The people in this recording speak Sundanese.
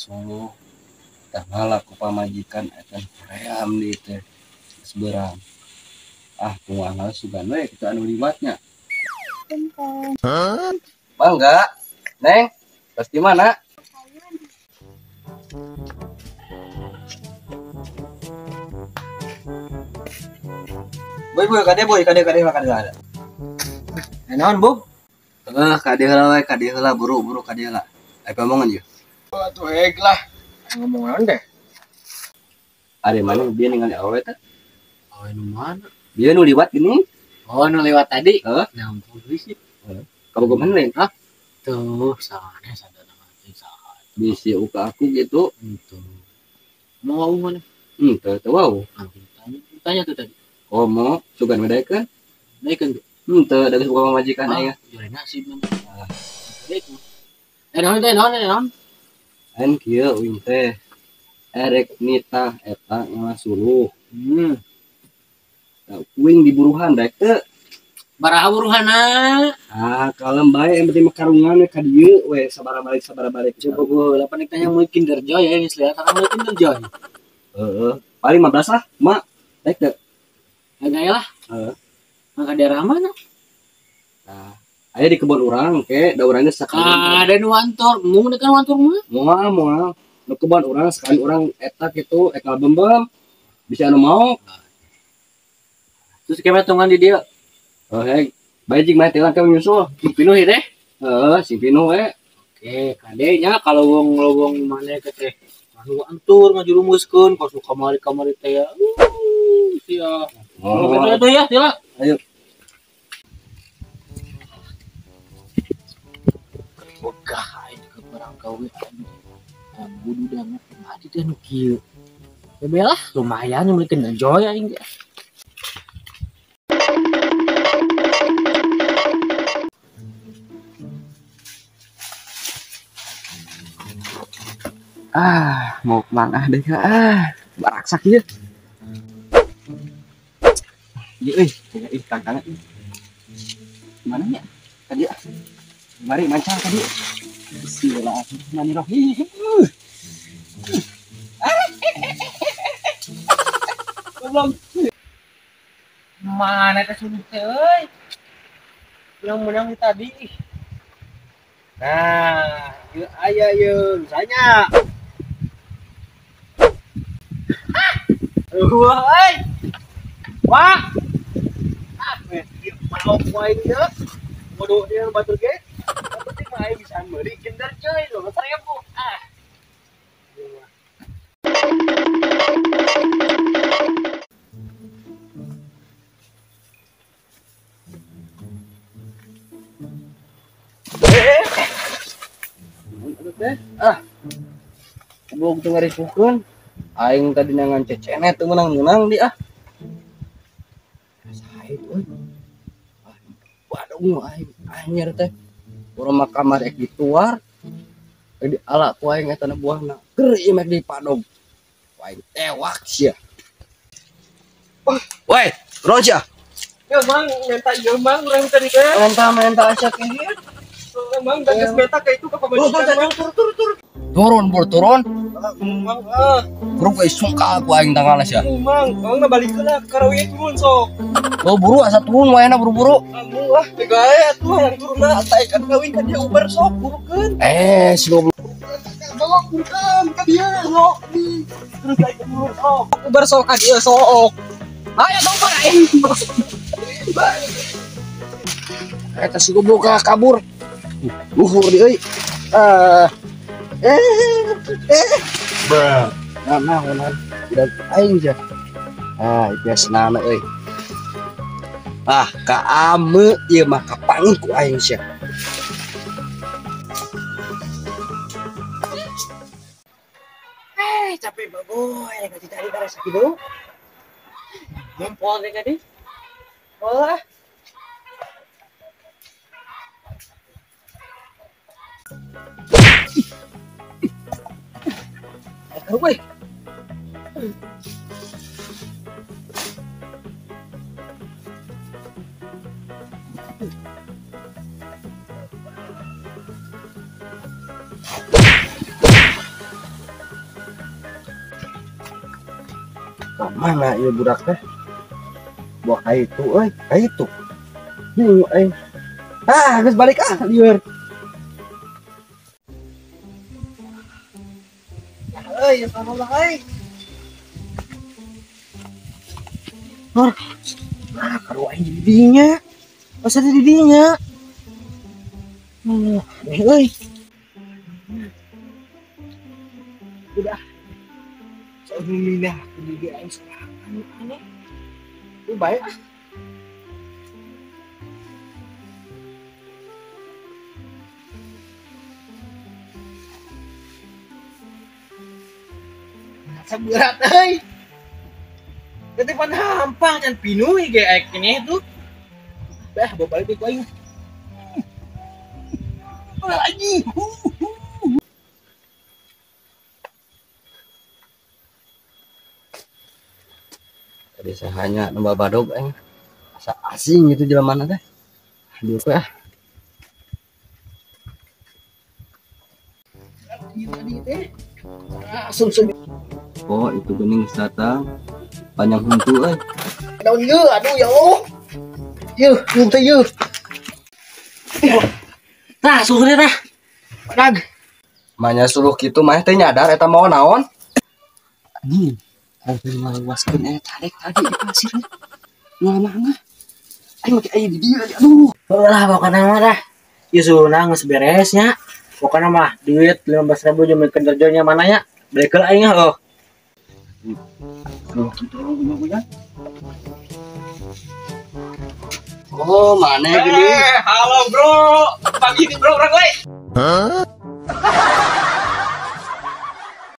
suluh. Tah ngalak ku pamajikan eta hoream di teh. Geus beurang. Ah, tunggu anggal sugan we kitu anu liwatnya. Mangga, Neng, pas di mana? Boy, boy, kade boy, kade kade kade kade. Naon, Bu? Kade heula we, kade heula buru-buru kade heula. Aya omongan ieu. Atuh heg lah. Ngomong naon deh? Ari mana bieu ningali awewe teh? Awewe nu mana? Bieu nu liwat gini. Oh, nu liwat tadi. Heeh. Nah, ampun sih. Heeh. Kabogoh mana lain? Hah? Tuh, saha sadana mah saha. Bisi uka aku gitu. Itu. Mau wau mana? Teu teu wau. Tanya, tanya tuh tadi. Oh, mau sugan medaikeun? Daikeun tuh. Teu da geus boga pamajikan aya. Jure nasib mah. Ah. Naon teh, naon, naon? An kieu uing teh. Erek nitah eta ngasuluh. Nah, uing diburuhan daek teu. Baraha buruhana? Ah, kalem bae yang penting mah karungan we ka dieu we sabaraha balik sabaraha balik. Coba gua lapan tanya meuli Kinder Joy ya geus lihat kan meuli Kinder Joy. Heeh, paling 15 lah, mak. Daek teu? Agak lah. Heeh. Maka daerah mana? Nah, aya di kebun urang ke, da urangnya sakali. Ah, ada nu antor, mun kan antor mah. Moal, moal. Nu kebun urang sekali urang eta kitu, ekal bembem. Bisa anu mau. Terus kemet tunggan di dieu. Oh, hei, bae jeung mah teh langkah nyusul. Pinuh ieu teh? Heeh, sing pinuh we. Oke, kade nya kalau wong lowong maneh ke teh anu antur ngajurumuskeun kos nu kamari-kamari teh ya. Sia. Oh, itu ya, sila. Ayo. Bogah aing ke barang gawe aing. Budu danget mati teh nu kieu. Ya lah, lumayan meuli Kinder Joy aing ge. Ah, mau kemana deh kak? Ah, baraksak ya. Iya, euy, ih, tangkangan. Mana ya? Tadi ah. Mari mancang tadi. Bismillahirrahmanirrahim. Belum. Mana teh suluh teh euy? Menang-menang tadi. Nah, ieu aya ieu misalnya. Wah, euy. Wah. Ah, ieu mau aing ieu. Bodoh dia batur ge. Penting mah aing bisa meuli Kinder Joy 2000. Ah. Ah. Goblok teu ngarisukeun. Aing tadi nangan cecenet teu meunang-meunang di ah. Sae euy. Waduh aing anjir teh. Urang mah kamar ek dituar. Di ala ku aing eta na buahna. Keur ieu mah di padog. Aing tewak sia. Woi, turun sia. Ya mang, minta ieu mang urang tadi teh. Minta sia ke ieu. Mang, da geus meta ka itu ka pamajikan. Turun. Turun, bur, turun. Mang, ah. Buru euy sungka ku aing tanggalna sia. Mang, mang na balikeun lah ka rawi turun sok. Oh, buru asa turun wae na buru-buru. Amu lah, teh gae atuh hayang turun lah asa ikan kawin ka dia Uber sok burukeun. Si goblok. Sok burukeun ka dia sok. Terus aing turun sok. Uber sok ka dia sok. Ayo dong aing. Eta si goblok kabur. Luhur di euy. Bruh. Nah, nah, udah aing sia. Ah, itu senana euy. Ah, kaame ieu mah kapanggih ku aing sia. Capek baboy, gaji tadi karena sakit dulu. Jempol deh tadi. Bola. Woi. Mana ieu budak teh? Buah ka itu euy, ka itu. Bingung aing. Ah, geus balik ah, lieur. Euy, salah euy. Hor. Ah, karu aing di dinya. Asa di dinya. Aneh euy. Udah. Soalnya minah di aing sorangan aneh. Lu baik ah. Berat euy. Tetipan hampang can pinuh ge aek keneh tuh. Bah, bawa balik ku aing. Lagi. Tadi sahanya nambah badog aing. Asa asing gitu jelema teh. Dieu we ah. Tadi teh. Sum-sum. Oh, itu gening datang. Panjang huntu euy. Daun ieu, aduh ya Allah. Yeuh, yeuh teh yeuh. Tah, suruh teh. Dag. Manya suruh kitu mah teh nyadar eta mau naon? Anjing, aing teh ngaluaskeun eta tarik tadi di pasir. Ngalama mah. Aing make aya di dieu aduh. Lah pokona mah dah. Ieu suruhna geus beres nya. Pokona mah duit 15.000 jeung mikeun kerjanya mana nya. Balik heula aing heuh. Duh, kitu mah. Oh, mana gini? Halo bro, pagi nih bro, orang lain. Hah?